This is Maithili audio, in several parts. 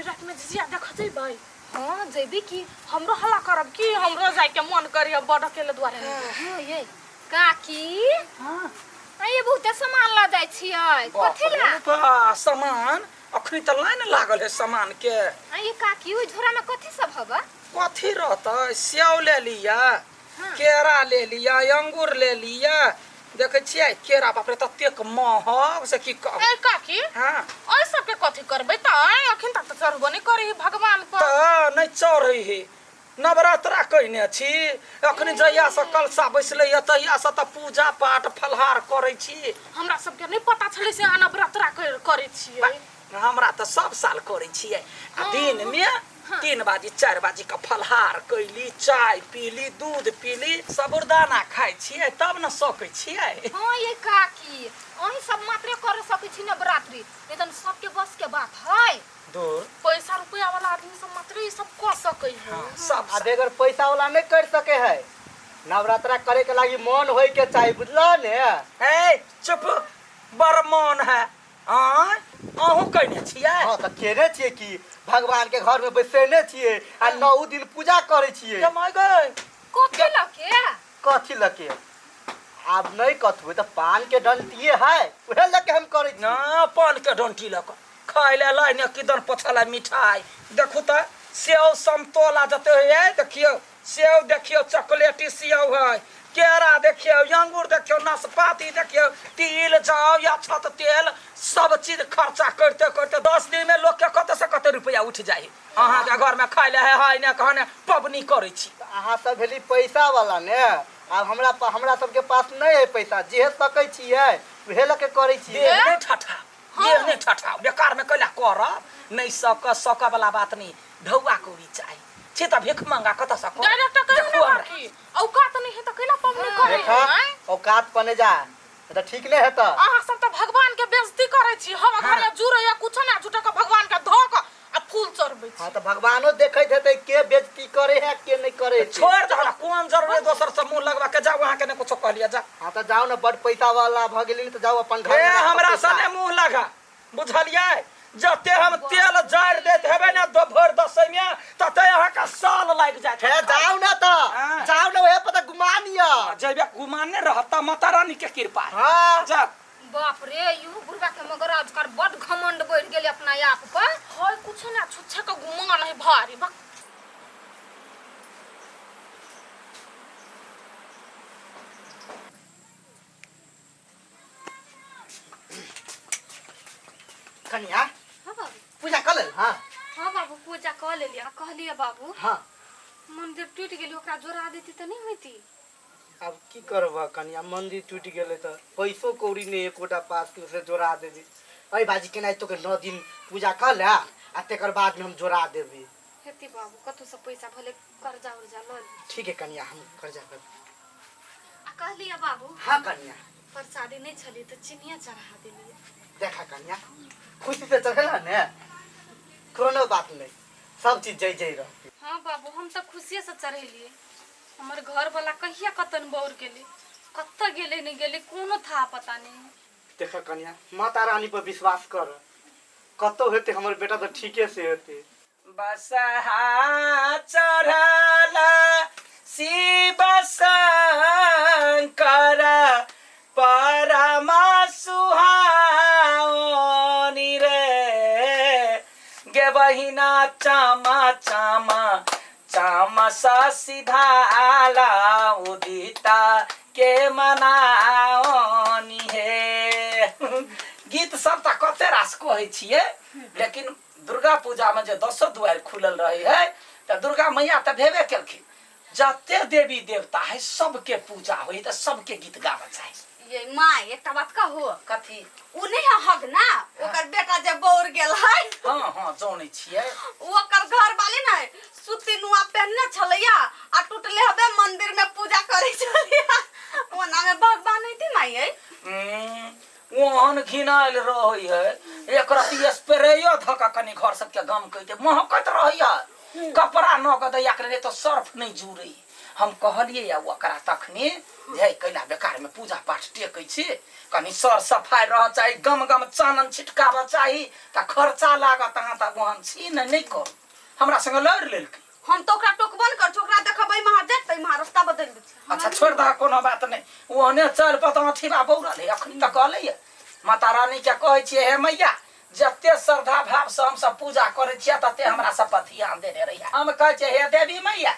रात में झिझिया देख जेबै? हाँ जेबी की। हमरो हल्ला करब की, हमरो जाय के मन करिय बड़ अकेले दुआरे। हाँ ये काकी। हाँ। आ ये बहुते सामान ल जाइ छियै, कथी ला? बा सामान अखनी तऽ लाइन लागल है सामान के। आ ये काकी ओहि झोरा में कथी सब हबा? कथी रहतै, सेव ले लिअ, केरा ले लिअ, अंगूर ले लिअ। देखै छियै केरा, बाप रे ततेक महग से की कहू। ए काकी। हाँ। एहि सबके कथी करबै तऽ? आँय, अखन तक तऽ चढ़बो नहि करै है भगवान पर। तऽ नहि चढ़ै है, नवरात्रा कयने छी अखनी, जहियासँ कलशा बैसलै तहियासँ तऽ पूजा पाठ फलहार करै छी। हमरा सबके नहि पता छलै से अहाँ नवरात्रा करै छियै। हमरा तऽ सब साल करै छियै आ दिनमे 3 बाजी 4 बाजी के फलहार कैली, चाय पीली, दूध पीली, साबुरदाना खाइ छियै तब ने सकै छियै। हाँ ये काकी, अहीं सब मात्रे कर सकै छी नवरात्रि, नहीं तऽ सबके बस के बात है। दूर पैसा रुपया वाला आदमी सब मात्रे ई सब कऽ सकै है। हाँ, सब आ बेगर पैसा वाला नहीं कर सके है नवरात्रा करे के लागी, मन होय के चाही, बुझलो ने? ए चुप, बड़ मन है। आँय, अहूँ कयने छियै? हाँ तऽ केने छियै की, भगवान के घर में बैसेने छियै आ 9 दिन पूजा करै छियै। गे माय गे। कथी लके? कथी लके आब नहीं कथू, तऽ पान के डंटिए है, उहे लके हम करै छी। ना पान के डंटी लऽ कऽ खाय लए लाइ ने किदन पोछल मिठाई। देखू तऽ सेव समतोला जते होइए, देखियौ सेव, देखियौ चॉकलेटी सेव है, केरा देखियौ, अंगूर देखियौ, नाशपाती देखियौ, तिल जाउ या छत तेल, सब चीज खर्चा करते करते 10 दिन में लोग के कते से कते रुपया उठ जाए। अहाँ के घर में खाय ले है, है ने कहने पबनी करै छी। तऽ अहाँ सब भेली पैसा वाला ने, आब हमरा सबके पास नहीं है पैसा, जेहे सकै छियै उहे लके करै छियै। देह नहि ठठा, देह नहि ठठा, बेकार में कैला करब नहीं, सक सक वाला बात नहीं, ढौआ कौड़ी चाही छे तऽ भीख मंगा कतऽ से करब? डायरेक्ट कहियो देखू ने हमरा। काकी, औकात नहीं है तऽ कैला पबनी करै देखा है? आँय? औकात पने जा तऽ ठीक नहीं हेतऽ। अहाँ सब तऽ भगवान के बेइज्जती करै छी। हम घर में जुड़ै या कुछो ना, झूठा के भगवान के धऽ के आ फूल चढ़बै छी। हाँ तऽ भगवानो देखैत हेतै के बेइज्जती करे है के नहीं करे है। छोड़ दे हमरा, कोन जरूरी दोसर से मुंह लगवा के? जाओ, अहाँ के ने कुछो कहलिए, जा। हाँ तऽ जाओ ने, बड़ पैसा वाला भऽ गेली ने तऽ जाओ अपन घर ए में राखो हमरा पैसा। सने मुंह लगा, बुझलियै? जते हम तेल जारि दैत हेबै ने भरि दसैँ में, तते अहाँके साल लागि जायत। हे जाओ ने तऽ। हाँ। जाओ ने, ओहे पर तऽ गुमान यऽ। जैबे गुमान नहि रहत तऽ माता रानी के कृपा है। हाँ। जा। बाप रे, इहो बुढ़वा के मगर आजकल बड घमंड बढ़ गेल अपना आप पर। है कुछो ना, छुच्छे के गुमान है भारी बक। कनिया। हाँ बाबू। पूजा कर लेल? हाँ। हाँ बाबू, पूजा कऽ लेलियै। कहलियै बाबू। हाँ। मंदिर टूटि गेलै, ओकरा जोड़ा देती तऽ नहि होइती? आब की करबह कनिया, मंदिर टूटि गेलै तऽ पैसो कौड़ी नहि एकोटा पास कि से जोड़ा देबी। अइ बाजी केनाहितो के 9 दिन पूजा कऽ ले आ तकर बादमे हम जोड़ा देबी। हेती बाबू, कतहुसँ पैसा भले कर्जा उर्जा लऽ ली। ठीक है कनिया, हम कर्जा कर। आ कहलियै बाबू। हाँ कनिया। प्रसादी नहि छलै तऽ चिनिया चढ़ा देलियै। देखा कनिया, खुशी से चढ़ेला ने, कोनो बात नहीं, सब चीज जय जय रहती। हाँ बाबू, हम तऽ खुशिये से चढ़ेलियै। हमर घरवला कहिया कतन बौर गेलै, कतऽ गेलै नहि गेलै कोनो था पता नहि। देखा कनिया, माता रानी पर विश्वास कर, कतौ हेतै हमर बेटा तऽ ठीके से हेतै। बसहा चढ़ल शिव शंकर परम सुहावनी रे, गे बहिना चामा चामा चामा सिधाला उदिता के मनाओनी हे। गीत सब तऽ कते रास कहै छियै, लेकिन दुर्गा पूजा में जे दसो दुआरि खुलल रहे है तऽ दुर्गा मैया तऽ भेबे केलखिन, जते देवी देवता है सबके पूजा होइ तऽ सबके गीत गाबऽ चाही। ये my, एकटा बात कहू? कथी? उ नहीं है हक ना, ओकर बेटा जे बौर गेल है। हाँ हाँ, जानै छियै। उ ओकर घर वाली ने सूती नुआ पहनने छलैया आ टूटले हबे मंदिर में पूजा करे छलैया, ओना में भगवान होती माई है। ओहन घिनायल रहै है, एक रति स्प्रेयो धऽ कऽ कनि घर सबके गम कहिते महकैत रहै है। कपड़ा न कऽ दैया के तऽ सर्फ नहि जुड़ै। हम कहलियै या ओकरा तखने जे कैला बेकार में पूजा पाठ टेकै छी, कनि सर सफाइ रह चाही, गम गम चानन छिटकाबऽ चाही, तऽ खर्चा लागत। अहाँ तऽ ओहन छी ने, नहि करू। हमरा संगे लड़ि लेलकै। हम तऽ ओकरा टोकबो नहि करै छी, ओकरा देखबै महा जेतै महा रास्ता बदलि दै छै। अच्छा छोड़ि दह, कोनो बात नहि। ओहने चल पता अथीबा बौरल है अखनी तऽ कहलैया माता रानी के कहै छियै, हे मैया, जते श्रद्धा भाव से हमसब पूजा करै छियै तते हमरा सब पर ध्यान देने रहिया। हम कहै छियै, हे देवी मैया,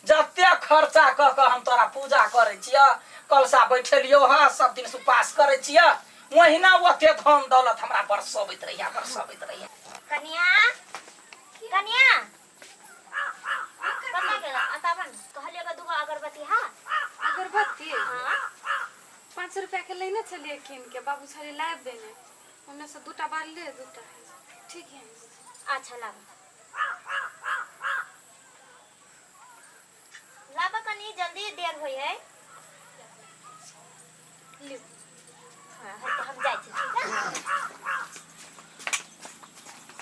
जते खर्चा कऽ कऽ हम तोरा पूजा करै छियै, कलशा बैठेलियौ हँ, सब दिन उपास करै छियै, ओहिना ओते धन दौलत हमरा बरसबैत रहिया, बरसबैत रहिया। कनिया, कनिया, कतऽ गेल? एतऽ आबऽ ने। कहलियै ओकरा दूगो अगरबत्ती। हाँ। अगरबत्ती? हाँ। 5 रुपया के लेने छलियै कीन के, बाबू छलियै लाबि देने, ओन्ने से दूटा बारले, दूटा है, ठीक है। अच्छा लाबऽ, लाबऽ कनी जल्दी, देर होइ है। लिउ। हाँ, हम जाइ छी, ठीक है?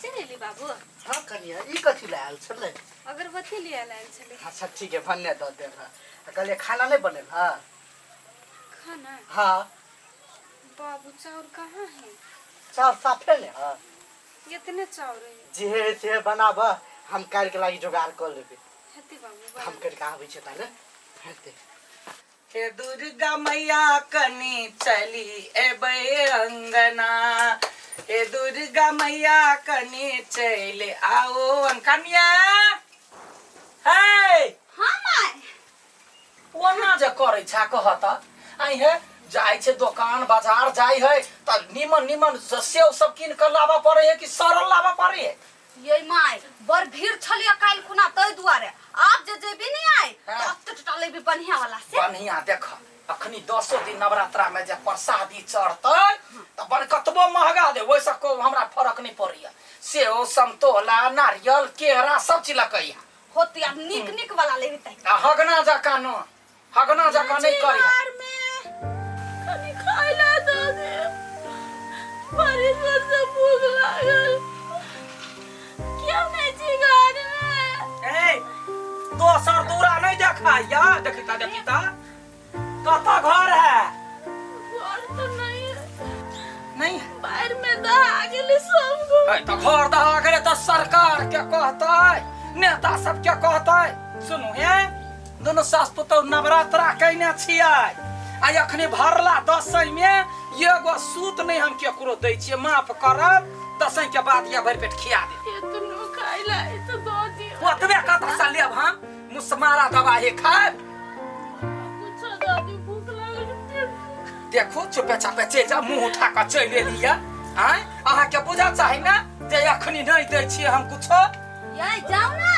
चलि एली बाबू? हाँ कनिया, ई कथी लए आयल छलै? अगरबत्ती लिअ आयल छलै। अच्छा ठीक है, भन्ने दऽ देल हँ। आ कहलियै खाना नहि बनेल हँ? खाना? हाँ। बाबू, चाउर कहाँ है? चाउर साफे ने हँ? इतने चाउर है। जे है से बनाब, हम काल्हिके लागि जोगाड़ कऽ लेबै। हेतै बाबू। हम करि कऽ आबै छियै ताले, हेतै। हे दुर्गा मैया कनी चली एबै अंगना, हे दुर्गा मैया कनी चलि आओ। कनिया हे। हाँ माय। ओना जे करै छा कह तऽ आइ हे, जाइ छै दोकान बाजार जाइ है तऽ निमन निमन सेव सब कीन कऽ लाबऽ पड़ै है कि सड़ल लाबऽ पड़ै है? ये माय, बड़ भीड़ छलिए काल्हि खुना, ताहि दुआरे आब जे जेबी नहीं आय हाँ। तऽ ओते टटा लेबी बढ़िया वाला से। बढ़िया। देख, अखनी 10 दिन नवरात्रा में जे प्रसादी चढ़तै तऽ बड़ कतबो महगा दे, ओहिसँ को हमरा फरक नहि पड़ैया। सेव, समतोला, नारियल, केरा सब चीज लकैया। होती, आब नीक नीक वाला लेबी तै। आ हगना जकाँ न, हगना जकाँ नहि करी। कनी खाय ला दऽ दे, बड़ी जोर से भूख लागल। क्यों नहीं छी घर में? ए, दोसर दूरा नहीं देखाइया? देखिता देखिता, कतऽ घर है? घर तो नहीं है। नहीं है? बाहर में दहा गेलै सब घर। ए, तऽ घर दहा गेलै तऽ सरकार के कहतै, नेता सब के कहतै? सुनू हे, दुनू सास पुतहु नवरात्रा कयने छियै आ अखनी भरला दसैं में एगो सूत नहि हम केकरो दै छियै। माफ करब, दसैं के बाद या भरि पेट खिया देब। एतनो खाय ला तो दऽ दियौ। ओतबे कतऽ लेब हम? मुसमारा दवाई खायब? कुछो दऽ दियौ, भूख लागल पेट। देखू, चुपे चापे चलि जाउ। मुँह उठा कऽ चलि एलियै। आँय, अहाँके बुझा चाही ने जे अखनी नहि दै छियै हम कुछो। ये जाओ ना।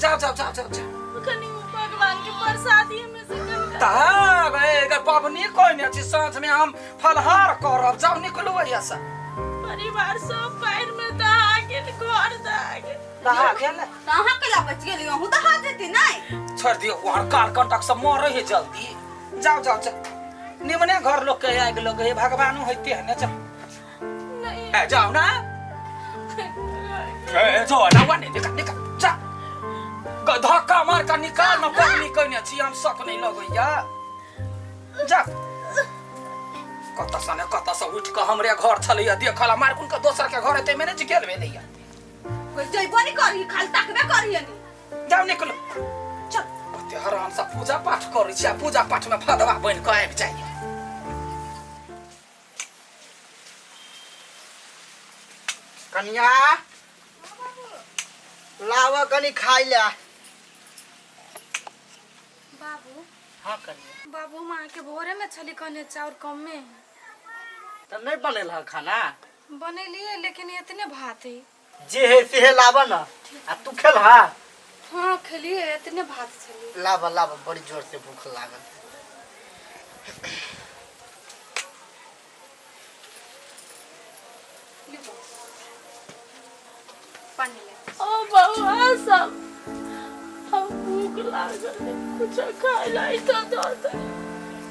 जाउ जाउ जाउ जाउ जाउ। कनी भगवान के प्रसादी में से कनी। तब ए पबनी कोइ छी, साँझ में हम फलहार करब। जाउ, निकलू एहिसँ। परिवार सब पैर में दहा गेल, घर दहा गेल। दहा गेल? तऽ अहाँ कैला बचि गेली? अहूँ दहा जेती नहि? छोड़ि दियौ, वहाँ काल कंटक सब मरे है जल्दी। जाउ जाउ जाउ, निमने घर लोग के आगि लगे है, भगवानो होइते है ने। जाउ। नहीं। ए, जाउ ना। ए, जो ना, वा नहीं, निकाल निकाल, जा। धक्का मार कऽ निकाल न। पबनी कने छी, हम शक नहीं लगैया। जा, कतऽ से ने कतऽ से उठि कऽ हमरे घर छलैया देखल। मार कुन के दोसर के घर हेतै, मैनेज गेल भेलैया। कोई जइबो नहि करही, खाली ताकबे करही नी। जाउ, निकलू। चल। ओते आराम से पूजा पाठ करै छी आ पूजा पाठ में फदवा बनि कऽ आबि जाइया। कनिया, लाव कनी खाइ ले। बाबू। हाँ कनिया। बाबू, हम अहाँके भोरे में छली कहने चाउर कमे है। तऽ नहि बनेल हँ खाना? बनेलियै, लेकिन इतने भात है। जे है से है, लाब न। आ तू खेल हा? हाँ, खेलिए, इतने भात छलिए। लाब लाब, बड़ी जोर से भूख लागल। लिउ बाबू। पानी ले। ओ बउआ सब, हम भूख लागल है, कुछो खाय ला तो दऽ दे।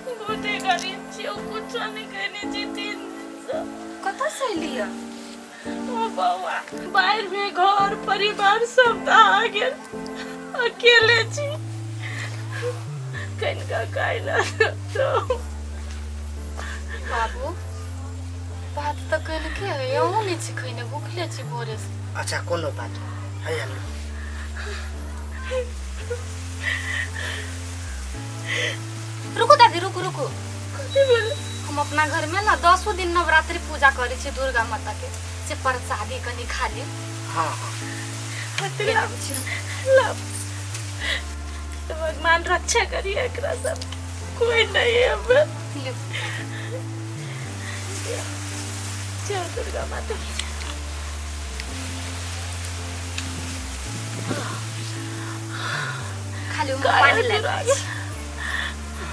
बहुते गरीब छी, कुछो नहीं खैने छी 3 दिन से। कतऽ से एलियै? ओ बउआ, बाहर में घर परिवार सब दहा गेल, अकेले छी। कनिका खाइ लए तो। बाबू बात तऽ कनिके है, अहूँ नहि छी खैने, भूखले छी भोरे से। अच्छा कोनो बात नहीं, है आलू। रुकू दादी, रुकू रुकू। कथी भेल? हम अपना घर में ना 10 दिन नवरात्रि पूजा करे छी दुर्गा माता के, से प्रसादी कनी खा ली। हाँ हाँ। लाभ लाभ तो भगवान रक्षा करिए एकरा सब, कोई नहीं है अब। लियो। जय दुर्गा माता की जय। खाली हम काय पानी ले दुर्गा?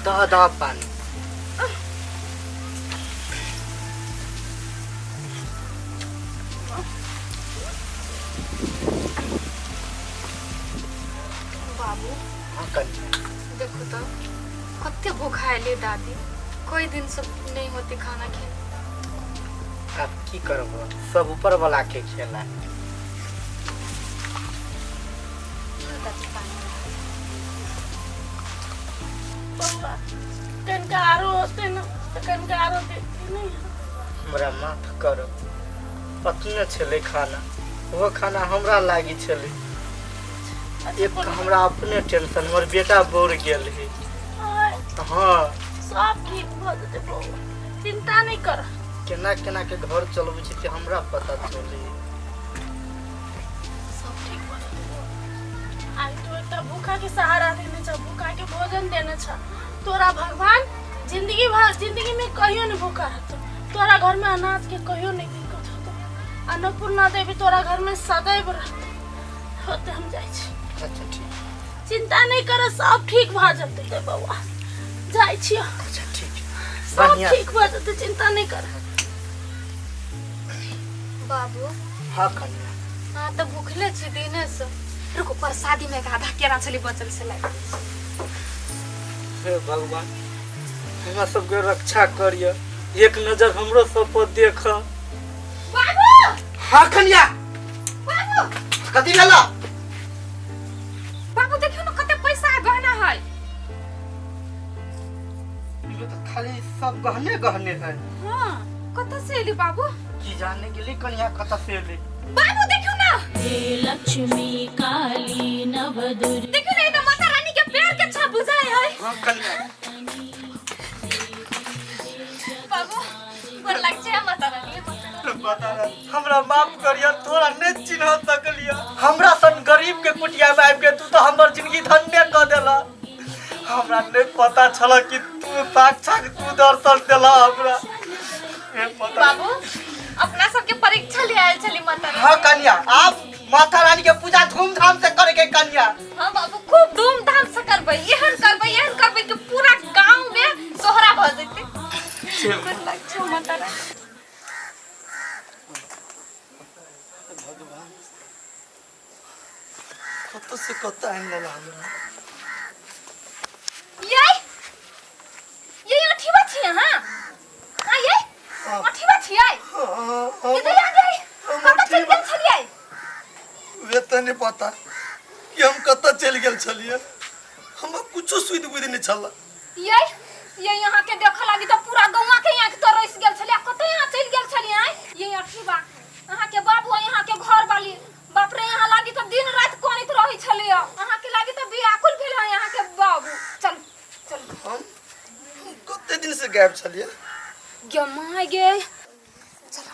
दह दह पानी। बाबू हाँ कनिया। देखो तो कते भूखायले दादी, कोई दिन से नहीं होती खाना खेले। अब की करब, सब ऊपर वाला के खेला। लो दादी पानी। बौआ कनिका आरो होते ना तो कनिका आरो देती नहीं। हमरा माफ करब, पतने छलै खाना, वो खाना हमरा लागी छलै। एक तऽ हमरा अपने टेंशन, हमर बेटा बोर गेल है। आय, हाँ सब ठीक भऽ जेतै बौआ, चिंता नहीं कर। केना केना के घर चलबै छी से हमरा पता चलै। सब ठीक भऽ जेतै बौआ। आइ तू एकटा भूखा के सहारा देने छ, भूखा के भोजन देने छ। तोरा भगवान जिंदगी भर, जिंदगी में कहियो नहीं भूखा रहतो। तोरा घर में अनाज के कहियो नहीं दिक्कत होतो। अन्नपूर्णा देवी तोरा घर में सदैव रहतो। होते हम जाइ छी। अच्छा ठीक। चिंता नहीं कर, सब ठीक भऽ जेतै बौआ। जाइ छी। अच्छा ठीक। सब बढ़िया। ठीक भऽ जेतै, चिंता नहीं कर। बाबू हाँ कनिया। हाँ तो भूखले छी दिने से। रुको प्रसादी में एक आधा केरा छली बचल से लाग। हे भगवान, हमरा सबके रक्षा करिय, एक नजर हमरो सब पर देख। बाबू हाँ कनिया। बाबू कथी भेला? बाबू देखियो ना कते पैसा आ गहना है। यो तो खाली सब गहने गहने है। हाँ कतऽ से एली बाबू? की जाने गेली कनिया कतऽ से एली। बाबू देखियो ना, लक्ष्मी काली नवदुर्गा। देखियो ना, ई तो माता रानी के पैर के छाप बुझाय है। हाँ कनिया। बाबू गोर लाग छै माता रानी। माता रानी हमरा माफ करिय, तोरा नहीं चिन्ह सकलिय। हमरा सन गरीब के कुटिया में आबि के तू तो हमर जिंदगी धन्य कऽ देला। हमरा नहीं पता छल कि तू साक्षात तू दर्शन देला हमरा। हे माता। बाबू अपना सबके परीक्षा ले आयल छली माता रानी। हाँ कन्या, आप माता रानी के पूजा धूमधाम से करे के कन्या। हाँ बाबू खूब धूमधाम से करबै, एहन करबै एहन करबै कि पूरा गांव में सोहरा भऽ जेतै। गोर लाग छै माता रानी। भगवान कतऽ से कतऽ आनि लेला हमरा। ये ये अठीबा छी अहाँ? हाँ ये अठीबा छियै? ये तऽ याद है कतऽ चलि गेल छलियै? वे तऽ नहीं पता कि हम कतऽ चलि गेल छलियै, हमरा कुछो सुधि बुधि नहीं छल। ये यहाँ के देखऽ लागी तऽ पूरा गौवा के आँखि तरसि गेल छलै। कतऽ यहाँ चलि गेल छलियै? ये अठीबा अहाँ के बाबू आ यहाँ के घर वाली, बाप रे यहाँ लागी तऽ दिन राति कनैत रहै छलै। अहाँ के लागी तऽ व्याकुल भेल है यहाँ के बाबू। चल चल। हम कते दिन से गायब छलियै। गे my गे। चलो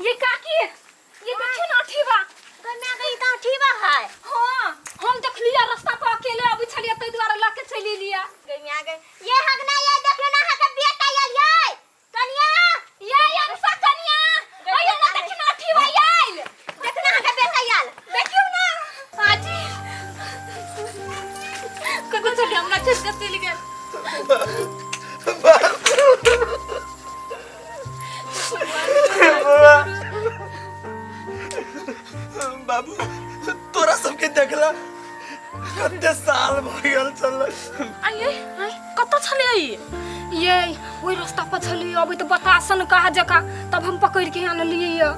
ये काकी, ये देखियो ना अठीबा। कन्या के ई तऽ अठीबा है। हाँ हम देखलियै रास्ता पर अकेले अबै छलियै ताहि दुआरे लऽ के चलि एलियै। गैया गे ये हगना, ये देखियो ना अहाँ के बेटा आयल ये कन्या। ये अनसा कन्या, अइयो ना देखियो ना अठीबा आयल। देखना अहाँ के बेटा आयल। देखियो ना आजी कतऽ चलि हमरा छोड़ि कऽ चलि गेल। बाबू तोरा सबके देखला कते साल भऽ गेल छल। आइए कतऽ छलियै? ये ओहि रास्ता पर छलियै, अबै तऽ बतासन कहा जकाँ, तब हम पकड़ि के आनलियै ये।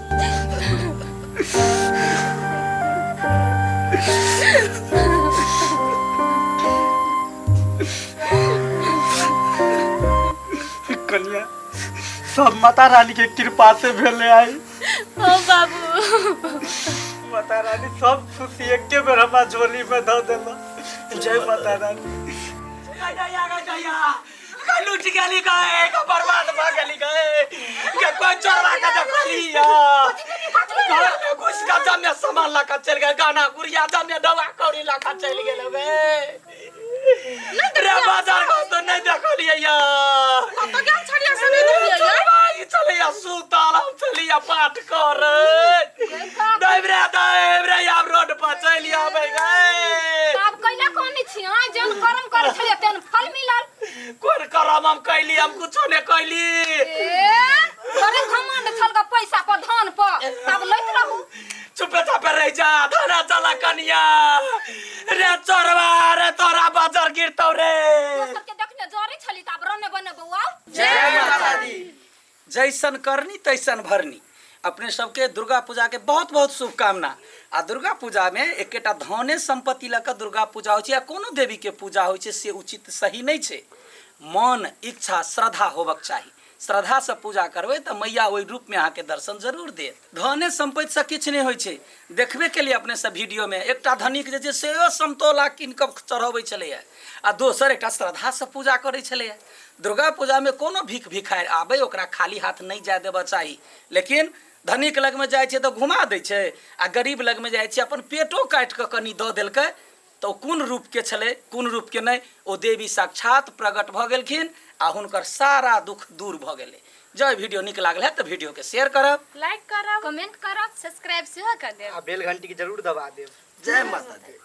कनिया, सब माता रानी के कृपा से भेले आई। ओ बाबू, माता रानी सब खुशी एके बेर हमरा झोली में धऽ देला। जय माता रानी। लूट गेली गए, बर्बाद भऽ गेली गए के कोई चोरवा के देखली घर में घुस के जमे सामान लऽ के चलि गेल, गहना गुड़िया जमे दवा कौड़ी लऽ के चलि गेल गे रे। बाजार घर तो नहीं देखलियै या। कतऽ गेल छलियै से नहि देखलियै? चोरवा ई चलैया सुतल, हम चलिया पाठ कर। दैब रे दैब रे, आब रोड पर चलि आबै गए। आब कैला कोनी छी? आय जन कर्म करै छलियै तेन फल मिलल। कोन करम हम कैली? हम कुछो ने कैली। ए बड़े घमंड छल ग पैसा पर धन पर, तब लैत रहू। चुपे चापे रह जा, थाना चला कनिया रे। चोरवा रे, तोरा बाजार गिरतौ रे। दोसर के देखने जरे छली त आब रने बने बौआ। जय माता दी। जैसन करनी तैसन भरनी। अपने सबके दुर्गा पूजा के बहुत बहुत शुभकामना। आ दुर्गा पूजा में एकेटा धने संपत्ति लऽ कऽ दुर्गा पूजा होइ छै या कोनो देवी के पूजा होइ छै, से उचित सही नहि छै। मन इच्छा श्रद्धा होबक चाही। श्रद्धासँ पूजा करबै तऽ मैया ओहि रूपमे अहाँके दर्शन जरूर देत। धने सम्पत्तिसँ किछु नहि होइ छै। देखबे केलियै अपने सब वीडियोमे, एकटा धनिक जे छै सेहो समतोला कीन कऽ चढ़बै छलैए आ दोसर एकटा श्रद्धासँ पूजा करै छलैए। दुर्गा पूजामे कोनो भीख भिखारि आबै, ओकरा खाली हाथ नहि जाय देबऽ चाही। लेकिन धनिक लगमे जाइ छै तऽ घुमा दै छै आ गरीब लगमे जाइ छै, अपन पेटो काटि कऽ कनि दऽ देलकै तऽ ओ कोन रूपके छलै कोन रूपके नहि, ओ देवी साक्षात प्रकट भऽ गेलखिन आ हुनकर सारा दुख दूर भऽ गेलै। जँ वीडियो नीक लागल है तऽ वीडियोके शेयर करब, लाइक करब, कमेंट करब, सब्सक्राइब सेहो कर देब आ बेल घंटी के जरूर दबा देब। जय माता दी।